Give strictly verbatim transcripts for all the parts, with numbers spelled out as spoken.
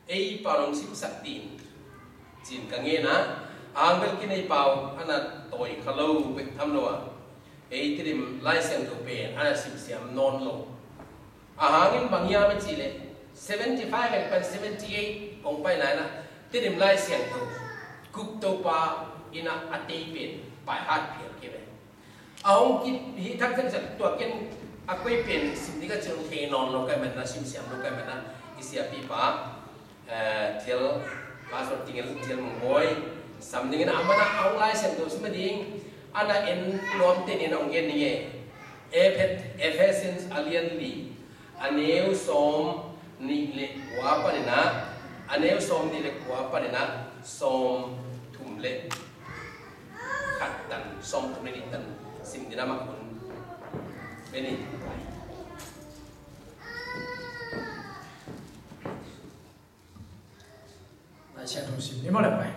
Ei pau nong simsak ding ci-in ka ngen a, a hang bel kei ei pau a na tawi kha lo bek tham lo a, ei Tedim Lai Siangtho pen a na simsiam nawn lo. A hangin bang hiam a cih leh seventy five pan seventy eight hong paina in a Tedim Lai Siangtho Cope Topa in a a tei pen by heart phial kei ve. A hong kihih thakthak zat tua ken a koi pen sim ding a cih hong thei nawn lo ka hih manin a, simsiam lo ka hih manin a, i siapipa, eh, Thial, Pastor Ting Thial Mung Bawi sam dingin a, amah in a hong Lai Siangtho sim a ding a na en nuam tenin a hong gen ding e. Ephet-, Ephesians a lian li, a neu sawm nih le kua panin a, a neu sawm nih le kua panin a sawm thum le khat tan, sawm thum le nih tan sim ding a, mah un. Beni. Lai Siangtho sim ni maw le mai.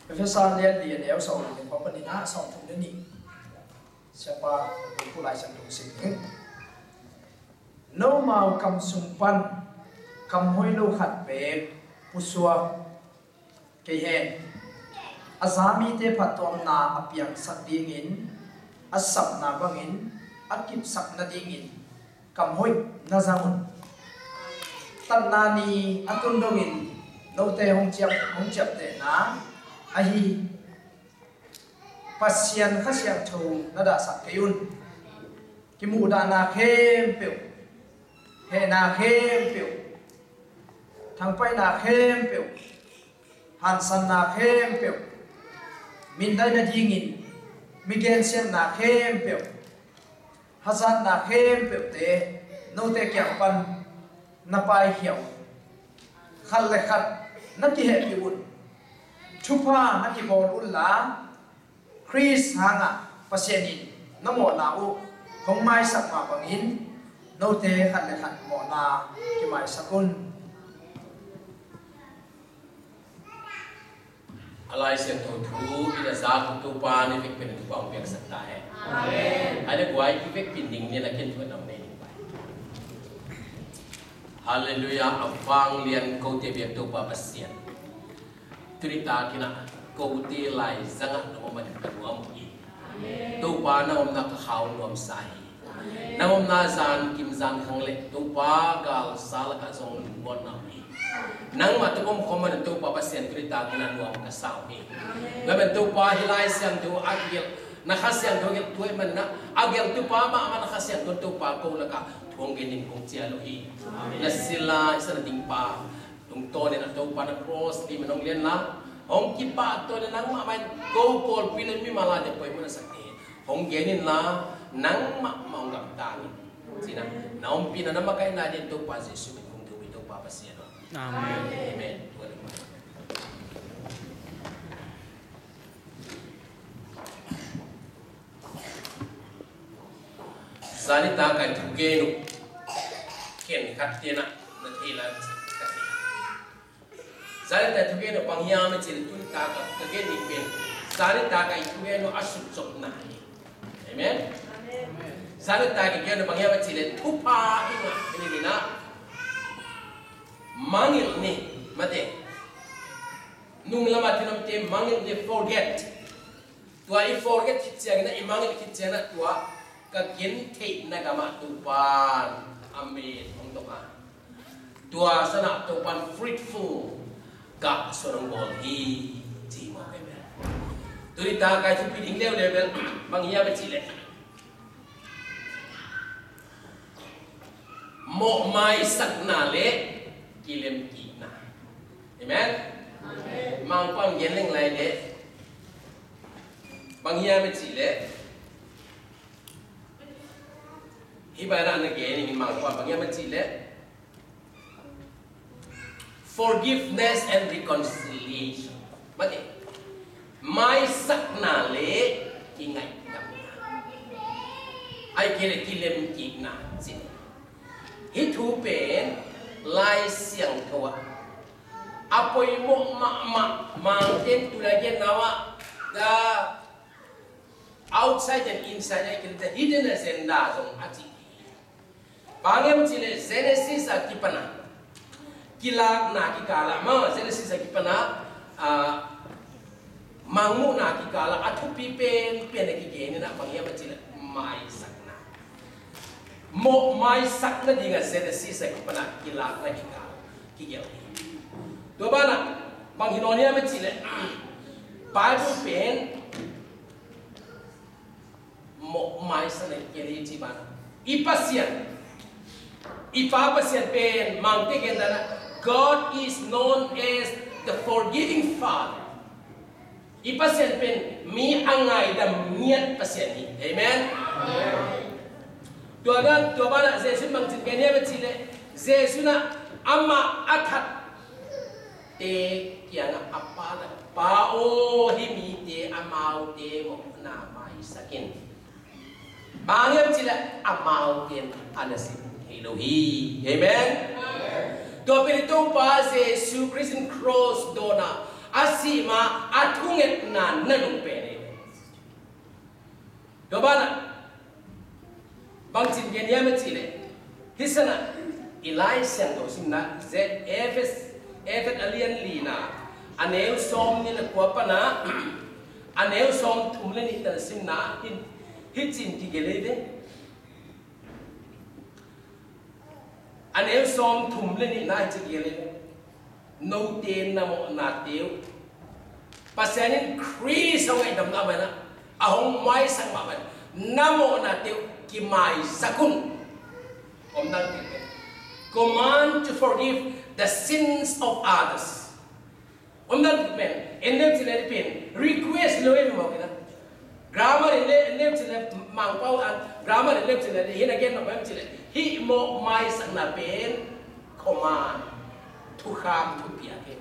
Efesa lian li, a neu sawm nih le kua panin a sawm thum le nih. Siapa, Pu Lai Siangtho sim ni. Nomau kam sung pan kam hoih lo khat beek pusuak kei hen. A za mite phattuamna a piangsak dingin, a sapna bangin a kipsak nadingin kam hoih na zang un. Tatna ni a tun dongin note hong ciap, hong ciaptehna ahi Pasian Kha Siangtho na dahsak kei un. Kimuhdahna khempeuh, hehna khempeuh, thangpaihna khempeuh, hansanna khempeuh, mindai nadingin mi gensiatna khempeuh, hazatna khempeuhte note kiang pan na paikhia un. Khat le khat na kihehpih un. Thupha na kibawl unla, Khrist hangah Pasian in na mawhna uh hong maisak mah bangin note khat le khat mawhna kimaisak un. A Lai Siangtho thu in a zak Topa na vekpi-in thupha hong piaksak ta hen. Amen. Ahi le guai, i vekpi-in ding ni a na ken thu a nam nei ding pai. Halleluiah, a vanglian kote biak Topa Pasian. Tuni takin a kote lai zangah na om a ka nuam uh hi. Topa na omna ka khau nuamsa hi. Na omna zan kim zan khang le Topa galsa lakah zong lungmuanna om hi. Nangmah tawh om khawm manin Topa Pasian tuni takin a nuam ka sa uh hi. Tua ahih manin Topa hih Lai Siangtho a gelh, na Kha Siangtho gelh tuai manin a, a gelh Topa mahmah na Kha Siangtho Topa ko lakah thu hong gen ding kong cial uh hi. Na sila i sa na ding pa tungtawnin a Topa na cross lim in hong lian la, hong kipahtawi na nangmah mah in ko pawlpi le mimal a dia poimawh na sak ding hong gen inla, nangmah mah hong gamtang in. Cih na, na ompihna na makaihna dingin Topa Jesuh min kong thum hi Topa Pasian aw. Amen. Amen. Zani takai thugen uh ken khat tena na thei lai ka thei. Zani takai thugen uh bang hiam i cih leh tun takai ka gen ding pen zani takai thugen uh a sut zopna hi. Amen. Zani takai thugen uh bang hiam i cih leh thupha i ngah hi ni na. Mangngilh ni, mate. Nung lamah thinamte mangngilh ni, forget. Tua i forget khit ciangin a, i mangngilh khit ciangin a, tua ka gentheihna gamah Topan a met hong dong a, tua sanah Topan fruitful gah suan hong bawl hi, ci mawk amen. Tuni takai thupi ding leuleu bel bang hiam a cih leh mawhmaisakna le kilemkikna. Amen? Amen. Mangpau in gen leng lai leh bang hiam i cih leh, hih banah na gen ning, Mangpau in bang hiam i cih leh, forgiveness and reconciliation. Mate, maisakna le kingaihna, ahih kei leh kilemkikna cih. Hih thu pen Lai Siangtho ah a poimawh mahmah, Mangte'n tu lai gen nau ah, the Outside and inside a i kil the hidden agenda zong a ci. Bang hiam cih leh Genesis a kipan a kilakna kikal ah maw, Genesis a kipan a, ah, mangmuhna kikal ah a thupi penpen a kigen in ah bang hiam a cih leh maisakna. Mawh maisakna ding a Genesis a kipan a kilakna kikal kigelh hi. Tua ban ah bang hi nawn hiam a cih leh Bible pen mawh maisakna kigelh hi ci ban ah i Pasian, i Pa Pasian pen Mangte gen dan ah God is known as the forgiving Father. I Pasian pen mi a ngaidam ngiat Pasian hi. Amen. Tua dan, tua ban ah Jesu in bangci gen hiam a cih leh Jesu in ah amah a that te kiangah a Pa la, Pa aw, hih mite amaute mawhna maisak in. Bang hiam cih leh amaute in a na sin thei lo hi. Amen. Tua pen i Topa Jesu Khrist in cross dawn a a sih ma a thungetna na nung pen hi. Tua ban ah bangci gen hiam a cih leh hih san ah i Lai Siangtho simna Efes, Efes a lian lina a neu sawmnih le kua pan a a neu sawmthum le nih tan simna in hih ci-in kigelh hi ve. A neu sawmthum le nihna hih ci-in kigelh hi ve. Note na mawhnate uh Pasian in Khrist a hong ngaihdamna mah in ah a hong maisak mah bangin na mawhnate uh kimaisak un. Om dan pen command to forgive the sins of others. Om dan pen en leu cih leh pen request lo hi mawk in ah. Grammar in leu, en leu cih leh Mangpau an grammar in leu cih leh hi na gen mawk em cih leh hih mawh maisakna pen command, thukham, thupiak hi.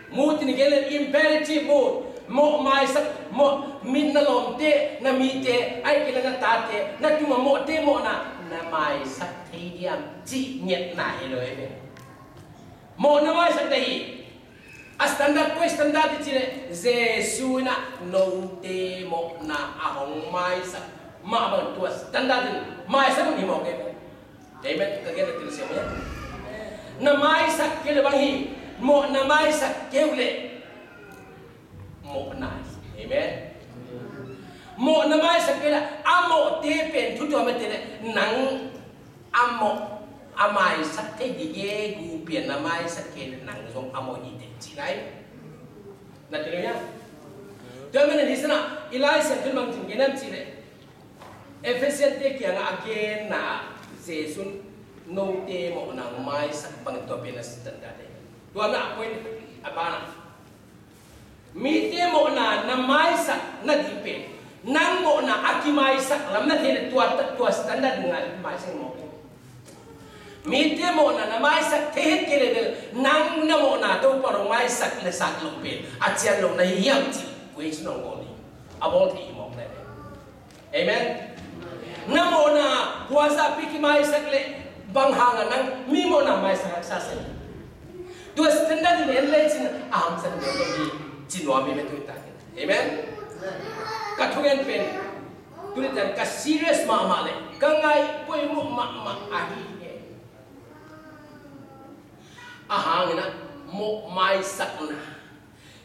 Mood in gen leh imperative mood, mawh maisak, mawh, mit na lawmte, na mite, ahih kei leh na tate na tungah mawhte mawhna na maisak thei diam cih ngetna hi lo hi ve. Mawhna maisak na hi. A standard koi standard i cih leh Jesu in ah note mawhna a hong maisak mah bang tua standard in maisak un hi mawk hi ve. Amen. Ka gen a til siam hi. Na maisak kei leh bang hi, mawhna maisak kei uh leh mawhna hi. Amen. Mawhna maisak kei leh a mawhte pen thu tuam a te leh nang a mawh a maisak thei ding e, gu pian na maisak kei leh nang zong a mawh hi teh ci nai. Na tel uh hia? Tua manin hih san ah i Lai Siangtho in bangci gen hiam cih leh Efesian te kiangah a genna ah Jesu in note mawhna maisak bangin tua pen a standard hi. Tua na a point a ban ah mite mawhna na maisak nading pen nang mawhna a kimaisak lam na thei leh tua, tua standard in ngai maisak mawk hi. Mite mawhna na maisak thei het kei leh bel nang na mawhna Topa hong maisak le sak loh pen a cian lo na hi hiam cih question hong bawl hi. A bawl thei hi mawk na hi. Amen. Na mawhna kua zahpi kimaisak leh bang hangah nang mi mawhna maisak sa sa hi. Tua standard in en lecin a hamsa ding lo hi ci nuam hi ve tu in tak in. Amen. Ka thugen pen tuni tan ka serious mahmah leh ka ngai poimawh mahmah ahi hi. A hangin ah mawh maisakna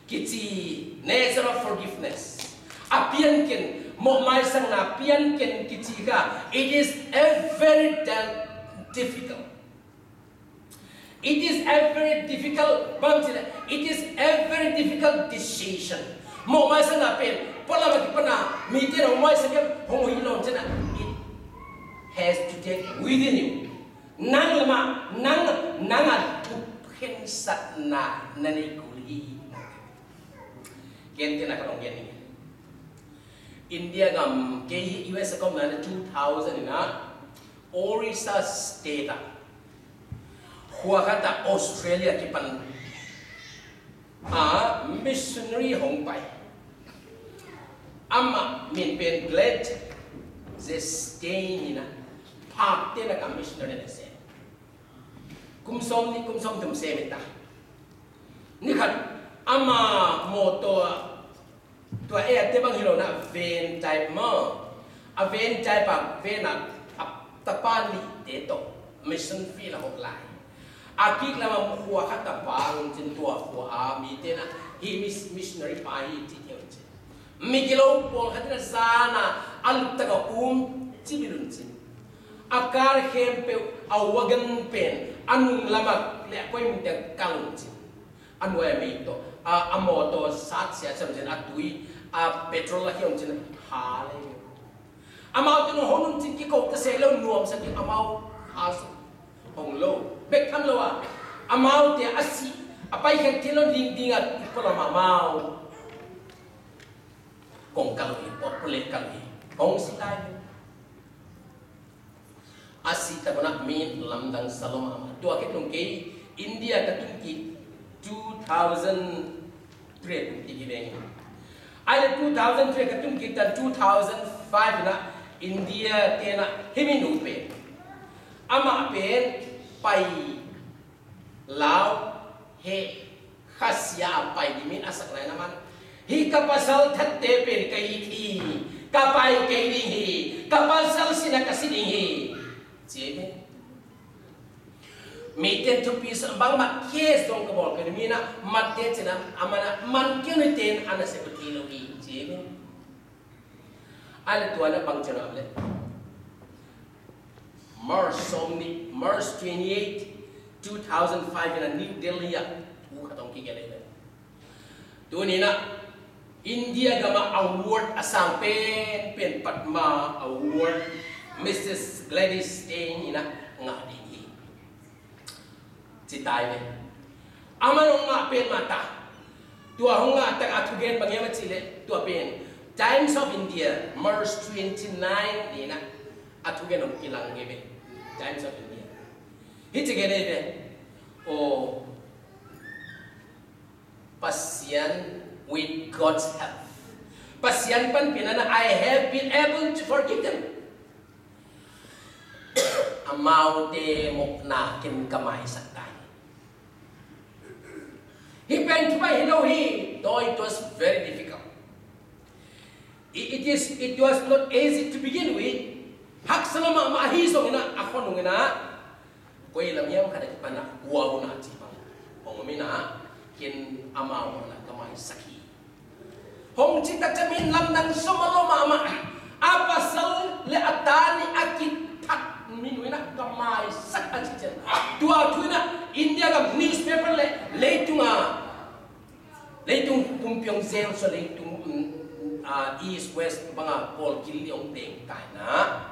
kici, nature of forgiveness, a pianken, mawh maisakna pianken kici kha, it is a very del-, difficult. It is a very difficult, bang ci leh, it is a very difficult decision. Mawh maisakna pen pualam a kipan a mite in hong maisak em, hong hi lawm ci-in ah, it has to take within you. Nang lamah, nang, nang a thukhensatna na neih kul hi. Gentehna ka dong gen ning. India gam, kei U S a ka omna in two thousand in ah Orissa State ah khua khat ah Australia kipan a missionary hong pai. Amah min pen Glad Zestain hi-in ah, Phakte lakah missionary na sem. Kum sawmnih, kum sawmthum sem hi ta. Ni khat amah mawtaw ah Tua e a te bang hi lo na ven type maw. A ven type a ven a, a tapa nihte tawh mission field a hong lai. A kik lama khua khat a vang cin tua khua a mite na hi mis-, missionary pa hi ci keu cin. Mi gilo pawlkhat in a zana a luptak a um ci bilun cin. A kar khempeuh a wagon pen a nung lama le a koi mite a kalun cin. A nuai a mei tawh a, a mawtaw sat sia ciamcian a tui a petrol a khiam cin ha le. Amau tun hong hun cin kiko ta se lo nuam sa ki amau ha sa hong lo bek tham lo a. Amau te a si a pai khen ti lo ding ding a ko lo ma amau. Kong kal hi, pawt pule kal hi. Hong si tai. A si ta kona min lamdang sa lo mahmah. Tua kei tung kei India ka tung ki two thousand three a tung ki hi veng. Ai le two thousand three ka tung ki tan two thousand five na India te na himi nu pen. Amah pen pai lau he khasia a pai dingin a sak lai na man. Hi ka pasal thatte pen ka it hi, ka pai kei ding hi, ka pasal sina ka si ding hi. Ci hi. Miten thupi sa bangmah case zong ka bawl ka ding mina matte cina a mana man keu ni ten a na se ka ti lo hi. Ci hi. A le tua na bang cina le. March sawm ni, March twenty-eight, two thousand five in a New Delhi a thu khat hong kigen ahi ve. Tuni na India gama award a sang pen pen Padma Award Missus Gladys Staines in a ngah ding hi. Ci tai ve. Aman hong ngah pen mata. Tua hong ngah tak a thugen bang hiam a ci le tua pen Times of India March twenty-nine ni na a thugen hong kilang nge ve. Times of India. Hi ci gen ve. Oh, Pasian with God's help. Pasian panpina na I have been able to forgive them. Amaute mawhna ken ka maisak tai. Hi pen thubai hi lo hi, though it was very difficult. It, it is, it was not easy to begin with. Haksa lo mahmah ahi zongin a, a khonungin a, koi lam hiam khat a kipan a, kua hun a ci bang. Hong om in a, ken amau mawhna ka maisak hi. Hong ci tak ciang min lamdang sawm a lo mahmah. A pasal le a ta nih a kithat mi nu in a ka maisak a ci ciang. Tua thu in a India gam newspaper le leitung a, leitung pumpi hong zel sua leitung, mm, a, East West bang a pawl kil li hong deng tai na.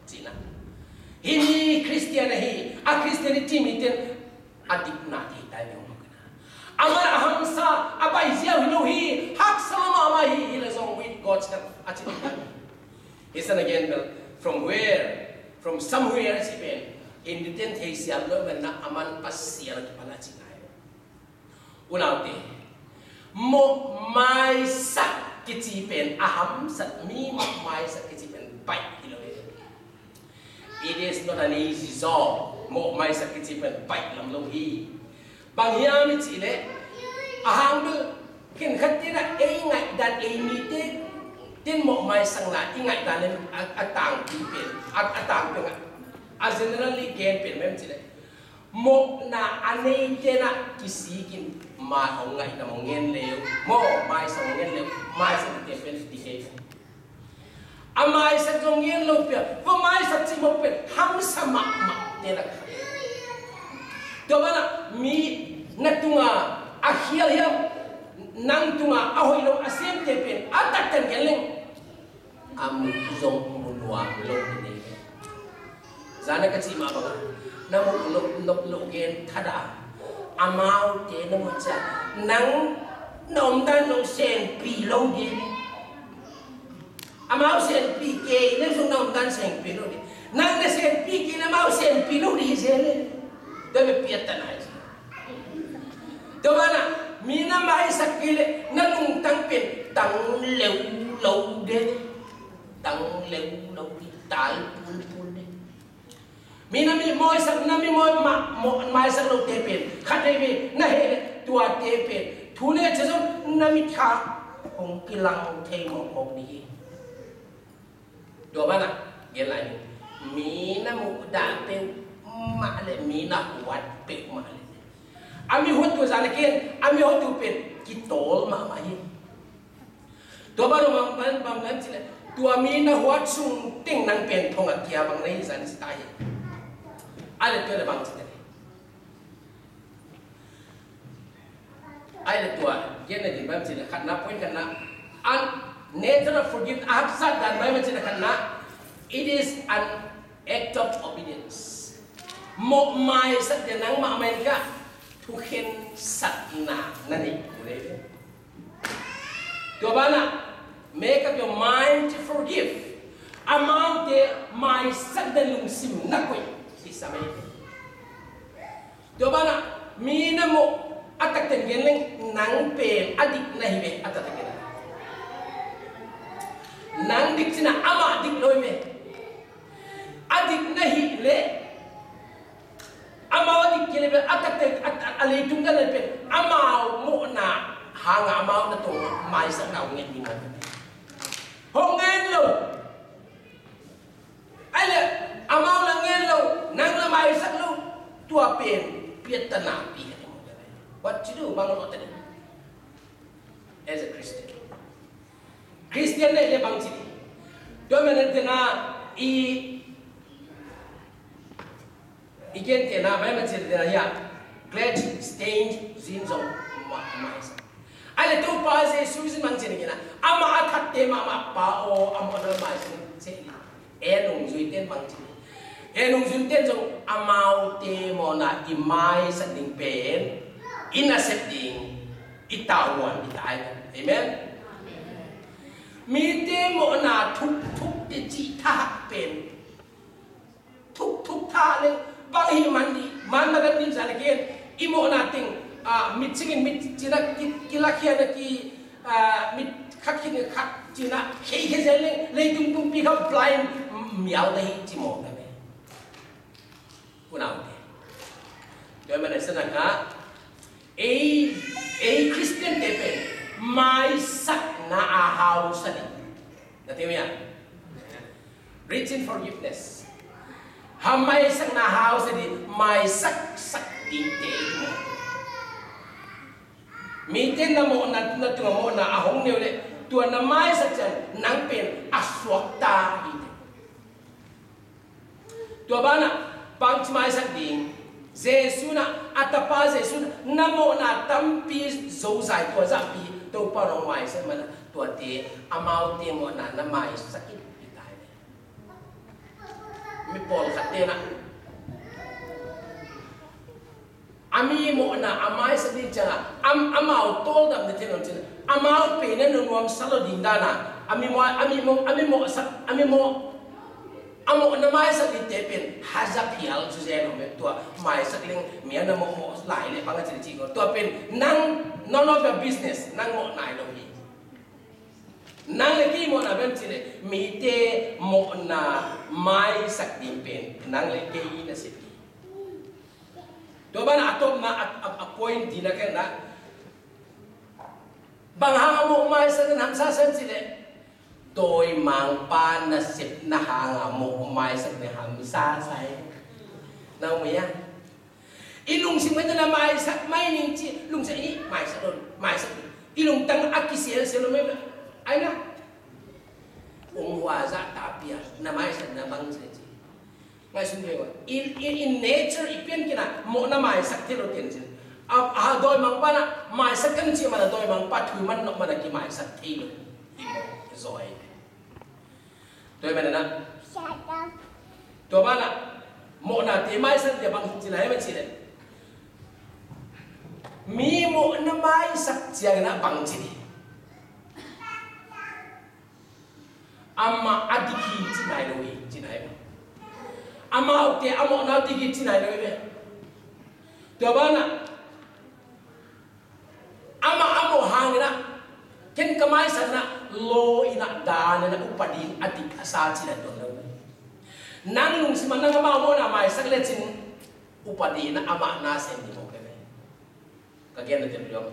Ci na. Hi mi Christian ahi, a Christianity mi ten a dikna thei tai ve hong kena. Amah a hamsa a pai ziau hi lo hi, haksa lo mahmah hi, hi le zong with God's help a ci. Listen again, well, from where, from somewhere a ci pen, Hindu ten thei siam lo ven na aman Pasian a kipan a ci nai. Unaute, mawhmaisak kici pen a hamsat mi mawhmaisak kici pen baih hi lo hi. It is not an easy job. Mawhmaisak kici pen baih lam lo hi. Bang hiam i cih leh a hang bel khenkhat tenah ei ngaihdan ei mite ten mawhmaisakna i ngaihdan in a, a tangpi pen a, a tangpi a, a generally gen pen mem cih leh mawhna a nei tenah kisikin mai hong ngaihna hong ngen leu, maw maisak hong ngen leu, maisak te pen dikei. A maisak zong ngen lo pia, va maisak cih mawk pen hamsa mahmah tenah kha. Tua banah mi na tunga a khial hiam, nang tunga a hoih lo a semte pen a taktak gen leng. A mu zong mu nuam lo hi nei. Zana ka cih mah bangah na mu nop nop lo gen thada. Amaute na mu ciah nang na omdan nong senpi lo gen. Amau senpi kei na zong na omdan senpi lo gen. Nang na senpi kei na amau senpi lo di zel. Tua bek piat ta nai. Tua banah mi na maisak kei leh na lungtang pen tang leu lo de. Tang leu lo de, tal pulpul de. Mi na mi maisak, na mi mai ma, mo, maisak lo te pen khat vei vei na heh leh tua te pen thu ne che zong na mi tha. kong kilang thei mawkmawk ding hi. Tua banah gen lai ni, mi na muhdah peuhmah le mi na huat peuhmah le, a mi huattu zan a ken a mi huattu pen kitawl mahmah hi. Tua banah bang, bang, bang, bang ci le, tua mi na huat sung teng nang pen thong a kia bang na hi zan ci ta hi. A le tua le bang ci te le. Ai le tua gen na ding bang ci le, khatna, point khatna, an nature of forgive, a haksa dan bang ci le khatna, it is an act of obedience. Mawh maisak dia nang mahmah in ka thukhen sakna na nei kul ei ve. Tua banah make up your mind to forgive. Amaute maisak dia lungsim na koih kisam ei ve. Tua banah mi na mawh a takten gen leng nang pen a dik na hi ve, a takten gen. Nang dik cina amah dik lo hi ve. A dik na hi le, amau a dik kei le, a takten a, a, a leitung ka le pen amau mawhna hanga amau na tawh maisakna hong ngen ding a. Hong ngen lo. Ai le, amau na ngen lo, nang na maisak lo, tua pen piattana pi ka ti mawk. What to do? Bang lo tadi. As a Christian, Christian le le bang ci di. Tua mena tena i, i gen tena, mai ma ci tena ya, glad stained zin zong ma, maisak. Ai le Topa Jesu zin bang ci ni na, ama a thatte mahmah pa aw, ama na maisak ci ni. E nungzuite bang ci. E nungzuite zong amaute mawhna i maisak ding pen i nasep ding, i tavuan i tai. Amen. Mite mawhna thukthuk te cih thahak pen. Thukthuk thah le bang hi man dih, man na kan dih sa le ken. I mawhna teng, ah, mit singin mit cina ki, kilakhiana ki, ah, mit khat khin khat cina khei khei zel leng, leitung pumpi kha blind, mial na hi ci mawk na ve. Unaute. Tua mana sana kha, ei, ei Christian te pen maisakna a hau sa dih. Na teu ya. Rich in forgiveness. Ha maisakna hau sa dih, maisak sak dih te. Mite na mawhna, na tunga mawhna a hong neu le, tua na maisak ciang nang pen a suakta hi te. Tua banah bangci maisak ding, Jesu na, a tapa Jesu na, na mawhna tampi zozai tua zahpi Topa nong maisak mana, tuate amaute mawhna na maisak in i tai ve. Mi pawlkhat te na a mi mawhna a maisak ding ciangin, am, amau tawldam na thei nawn cin, amau pen na nuamsa lo ding dana, a mi mawh, a mi mawh, a mi mawhsak, a mi mawh, a mawhna maisak ding te pen haza phial cu zen om e. Tua maisak leng mi a na mawhmawh lai le bang a cin ci ko. Tua pen nang, none of your business, nang mawh nai lo hi. Nang le kei mawhna bem ci le, mite mawhna maisak ding pen nang le kei na si hi. Tua banah a tawpna a, a, a point dina kena. Bang hang a mawh maisak na hamsa sem ci le, dawimangpa nasepna hang a mawh maisak na hamsa sai. Na um ia? I lungsim ka tana maisak mai ning ci, lungsim i maisak lo, maisak. I lungtang a kisialsial lo mai. Ai na. Ung hua za ta pia, na maisak na bang ci ci. Ngaihsun ve ua. In, in, in nature i pian kina, mawh na maisak thei lo tian cin. A, a, dawimangpa na maisak kan ci mana dawimangpa thui man nok mana ki maisak thei lo. I mawh zoi. Tua mana na. Tua mana. Mawhna te maisak dia bang ci lai ma ci le. Mi mawhna maisak ciang na bang ci di. Amah a dik hi ci nai lo hi, ci nai lo. Amaute a mawhna a dik hi ci nai lo hi ve. Tua banah amah a mawh hangin ah ken ka maisak in ah law in ah dan in ah upadi in a dik a sa ci nai tuan lo hi. Nang lungsim ah nang amah a mawhna maisak lecin upadi in ah amah na sem ding mawk hi ve. Ka gen na tel liam.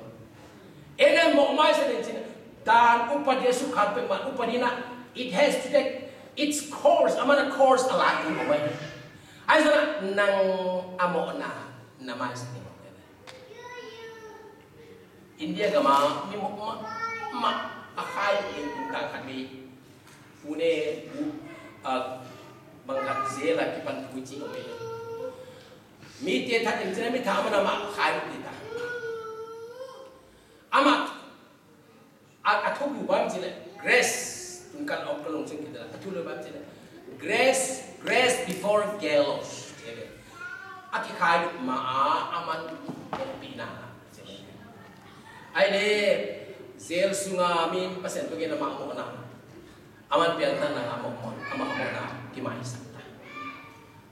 Ena mawh maisak ding cin. Dan upadi a sukha peuhmah, upadi in ah, it has to take its course, a man a course a lak ding om ahi. Ahi zongin ah nang a mawhna na maisak ding om ahi. India gam ah mi mawh mahmah a khai ding tungtang khat mi Pune, Pu-, ah, bang khat zel a kipan thu ci om ahi. Mite that in cin a mi tha a man amah khai ding ta. Amah a, a thulu bang ci leh, grace, tun kan awk ka lungsim kita, a thulu bang ci leh, grace, grace before gallows. A kikhai lut ma a, a man pina. Ai le, zel sunga mi Pasian tu gen a mah mawhna. A man piangthakna a mawh mawh, a mah mawhna kimaisak ta.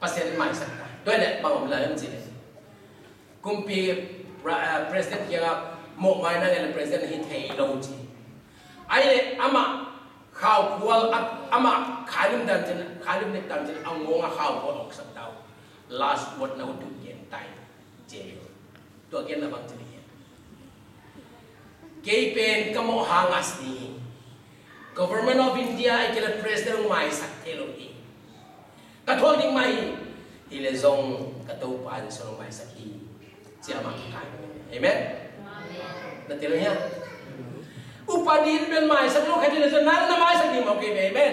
Pasian maisak ta. Tua leh bang om lai om ci leh. Kumpi pra-, eh, president kiangah mawhmaina ngen le president hi thei lo ci. Ai le amah khaukual a, amah khailum dan cin, khailum nek dan cin a ngawng a khaukual awksak tau. Last word na utu gen tai. Jail. Tua gen na bang cin hi. Kei pen ka mawh hang a si. Government of India ai kei le president maisak thei lo hi. Ka thuak ding mah hi. Hi le zong ka Topa in sung maisak hi. Cia mah ka kai. Amen. Na ti lo hia? Upadi in bel maisak lo khat hi le zong nang na maisak ding mawk hi. Amen.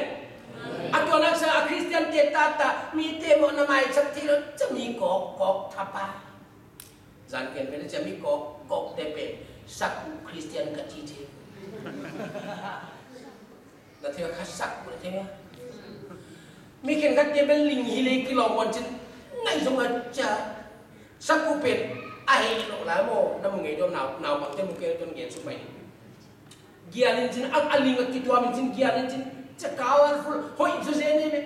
A tua nak sa a Christian te tata mite mawh na maisak thei lo cia mi kawk kawk thapa. Zan ken pen cia mi kawk kawk te pen sak Christian ka ci ci. Na thei kha sak na thei. Mi khen khat dia bel ling hi le kilawm wan cin ngai zong a cia. Sak ku pen a hei lo lai maw na mu ngei dom nau, nau bang te mu kei ton gen suk mai. Gial in cin a, a ling a kituam in cin gial in cin cia colorful hoih zaw zen hi me.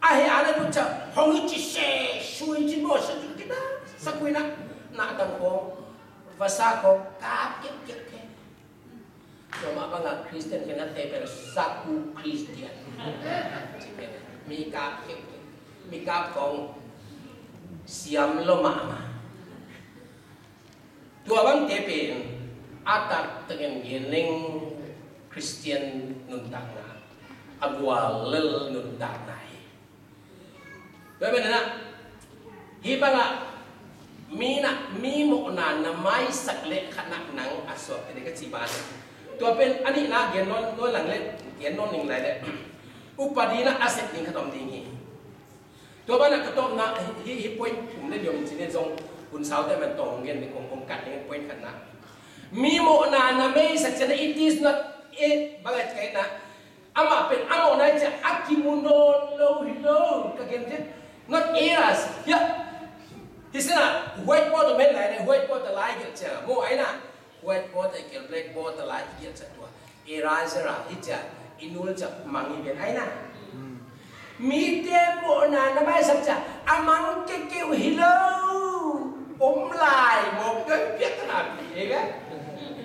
A hei a na tu cia hong hi ci se sui cin maw sa cin kita. Sak ku ina na tang kong va sa kong kap kek kek kek. Tua mah bangah Christian khen a te pen saku Christian. Mi kap kek, mi kap kong siam lo mahmah. Tua bangte pen a tak takin gen leng Christian nuntakna, a gual lel nuntakna hi. Tua pen na hih bangah mi na, mi mawhna na maisak leh khatna nang a suak te ka ci ban. Tua pen a nihna gen nawn, nawn lang leh gen nawn ning lai leh upadi na a sep ding khat om ding hi. Tua banah ka tawpna hih, hih point thum le liom cin zong hun saute man tawng gen ding kong, kong kat ding point khatna. Mi mawhna na maisak cian it is not it, bang a kaina. Amah pen a mawhna hi cia a kimu nawn lo hi lo ka gen cia. Not errors. Hia. Hi sina whiteboard a men lai le whiteboard a lai gelh cia. Maw aina whiteboard a kel blackboard a lai gelh cia tua. Eraser a hi cia i nul cia mang i pen aina. Mite mawhna na maisak cia a mang kekeu hi lo. Om lai mawk doi piak na pi e ka.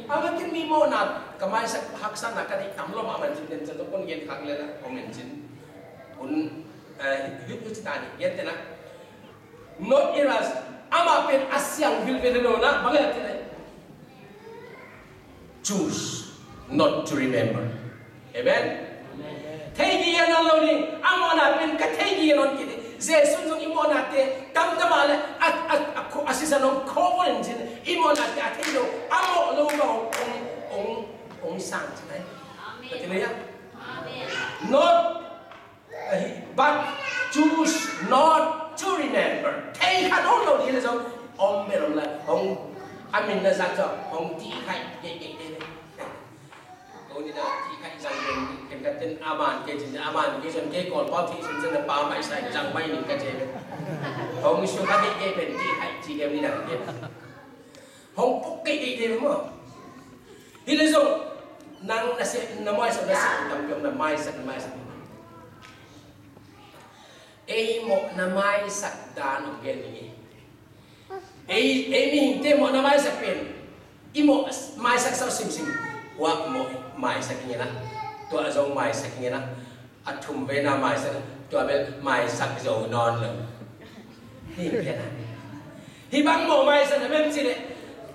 A makin mi mawhna ka maisak haksatna ka deih tam lo mah man cin den cin zong kon gen khak le na comment cin. Kun, eh, hip hip ci ta ni gen te na. Not errors. Amah pen a siang vilvel lo na bang ya te na. Choose not to remember. Amen. Thei gige nawn lo ding, a mawhna pen ka thei gige nawn kei ding. Jesu zong i mawhnate tamtam a le a, a, a, a sisan hong cover in cin i mawhnate a thei lo, a mawh lo bang hong, hong, hong sang cin ai. Ka ti mai a. Not, eh, but choose not to remember. Thei kha nawn lo ding le zong om bel om la hong a min na zak zong hong ti khai kei kei kei. Ko ni na ti khai zang den ken ka ten a man kei cin a man kei cin kei kol pau ti cin cin na pa mai sai zang mai ning ka cin. Hong su ka kei kei pen ti khai ci kei ni dang kei. Hong puk kei kei kei mo. Hi le zong nang na se na mai sa na se tam piong na mai sa na mai sa. Ei mawh na maisak dan om gen ni. Ei, ei mihingte mawhna maisak pen i mawh maisak sau simsim. Huah mawh maisak ing ena. Tua zong maisak ing ena. A thum vena maisak, tua bel maisak zo nawn lo. Hih bang mawh maisak na mem ci leh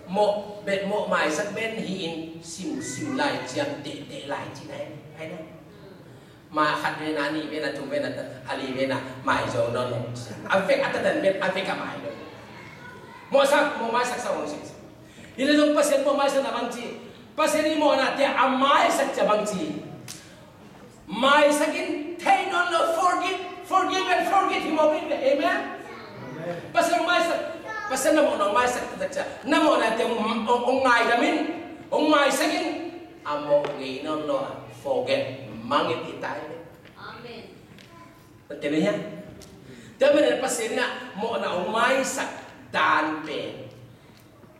Mawh, beh, mawh maisak ben hi in sim, sim lai ciam tehteh lai ci nai, ai na. Ma khat ve na, nih ve na, thum ve na, a li ve na, mai zo nawn lo. A vek a tadan ben, a vek a mai lo. Mawh sak, mawh maisak sa ong sing. Hi le zong Pasian mawh maisak na bang ci. Pasian i mawhnate a maisak cia bang ci. Maisak in thei nawn lo, forgive, forgive and forget hi mawk in ve. Amen. Pasian maisak, Pasian na mawhna maisak taktak cia, na mawhnate ong, ong, ong ngaidam in, ong maisak in, a mawh ngei nawn lo a forget, mangngilh hi ta hi ve. Amen. Tua te ve hia. Tua manin Pasian in a mawhna ong maisak dan pen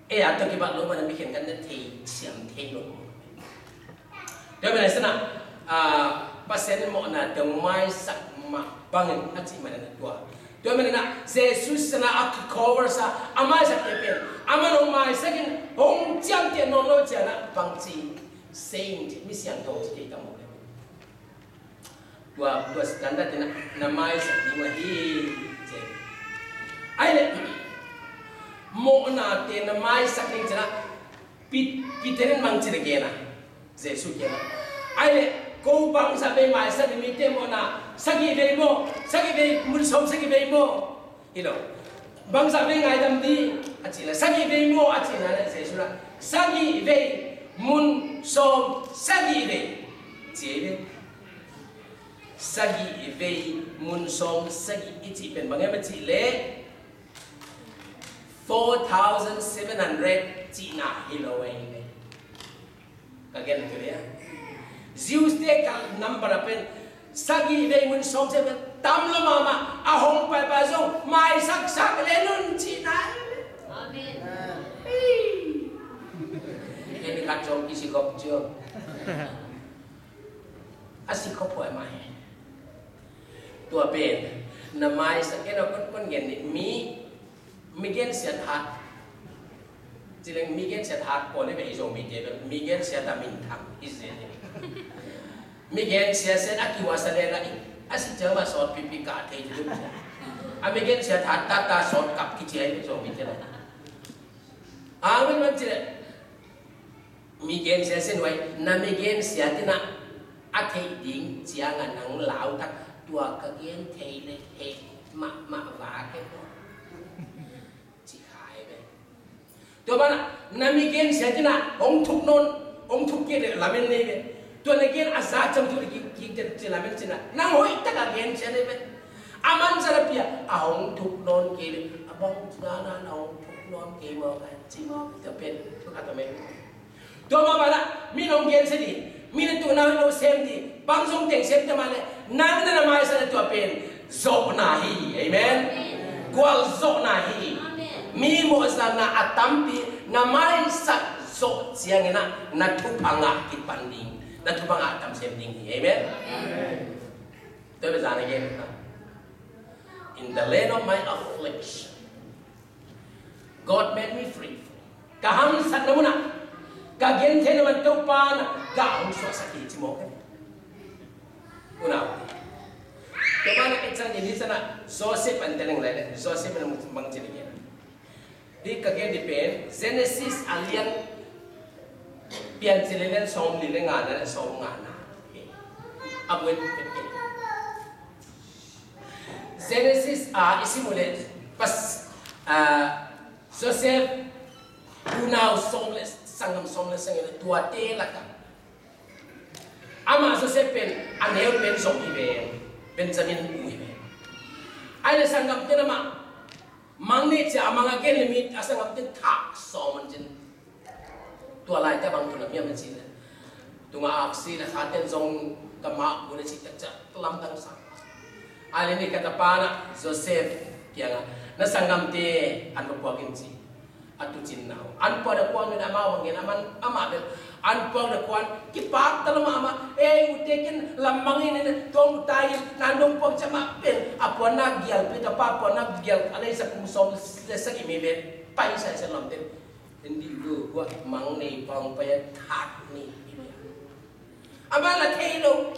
ei a tawh kibat lo manin mi khenkhat na thei siam thei lo. Tua manin sana, ah, Pasian in mawhnate ong maisak mah bangin a cih manin a tua. Tua manin a Jesu sana a kikover sa a maisak te pen, aman ong maisak in hong ciamteh nawn lo ciangin a bang ci, saint, mi siangtho ci kei ta maw. Tua, tua standard in a na maisak ding uh ahi ci. Ai le, mawhnate na maisak ding ci na, Pi-, Peter in bang ci na gen a, Jesu gen a. Ai le, ko bangzah vei maisak ding, mite mawhna sagih vei maw, sagih vei, mun sawm sagih vei maw. Hi lo. Bangzah vei ngaidam ding a ci le, sagih vei maw a ci na le, Jesu na sagih vei, mun sawm sagih vei ci ei ve. Sagih vei, mun sawm sagih i cih pen bang hiam a cih leh four thousand seven hundred cihna hi lo ei ve. Ka gen tu le a Jews te ka number a pen sagih vei, mun sawm sagih pen tam lo mahmah, a hong paipai zong maisaksak le nun cihna hi. Amen. Ei, khat zong kisi khop cio. A si khop huai mah hi. Tua pen na maisak, kei na kon kon gen ni mi, mi gensiat hat. Ci leng mi gensiat hat pawl hi ve, i Zomite bel mi gensiat a minthang hi zen hi. Mi gensiat sen a kiuasa le la i, a si ciang mah sawt pipi kah thei ci lum sia. A mi gensiat hat tata sawt kap kici a hi ve Zomite la. A mi man ci le, mi gensiat sen huai, na mi gensiat in a, a theih ding ciang a nang lau tak, tua ka gen thei le heh mahmah va kei maw. Ci kha hi ve. Tua banah na mi gensiat in a hong thuk nawn, hong thuk kei le lamen nei ve. Tua na gen a za cam thuk le kik, kik te ci lamen ci na, nang hoih tak a gensiat nei ve. A man zat a pia a hong thuk nawn kei le, a bang ci na na hong thuk nawn kei maw ka ci maw. Tua pen thu khat a mei. Tua mah banah mi nong gensia ding, mi na tuhna lo sem ding, bang zong teng sem te mah leh nang na na maisak na tua pen zawhna hi. Amen. Gualzawhna hi. Mi mawhzahna a tampi na maisak zawh ciangin ah na thupha ngah kipan ding, na thupha ngah tam sem ding hi. Amen. Tua pen zan a gen, in the land of my affliction God made me free. Ka hamsatna munah, ka gentheihna man Topa in gah hong suahsak hi ci mawk hi. Unau, Topa in a et sang in hi sanah Joseph an teleng lai le Joseph in a mangcin hi. Di ka gen di pen Genesis a lian, Piancil a lian sawm li le ngana le sawm ngana. A buen Genesis a i sim uh leh pas, a, Joseph unau sawm le sanggam sawm le sanggam tuate lakah amah Joseph pen a neu pen zong hi ve, Benjamin u hi ve. Ai le sanggam ten amah mang nih cia a mang a gen le mi a sanggam ten thah sawm an cin. Tua laite bang tuna miam a ci le tunga aksi le khaten zong ka mah bu le ci takca lamdang sa. A le ni ka tapa na Joseph kianga na sanggamte an va puak in ci. A tucin nau an puak da kuan min amau bangin aman amah bel an puak da kuan kipak talo mahmah. Ei ute kin lammang in tuang utai nan dong puak cama pen a puan na gial pe tapa puan na gial a leisa kum som le sak imi ve. Pai sai sa lamte. Hindi lu gua mang nei pang paya thak ni. Ama la thei lo.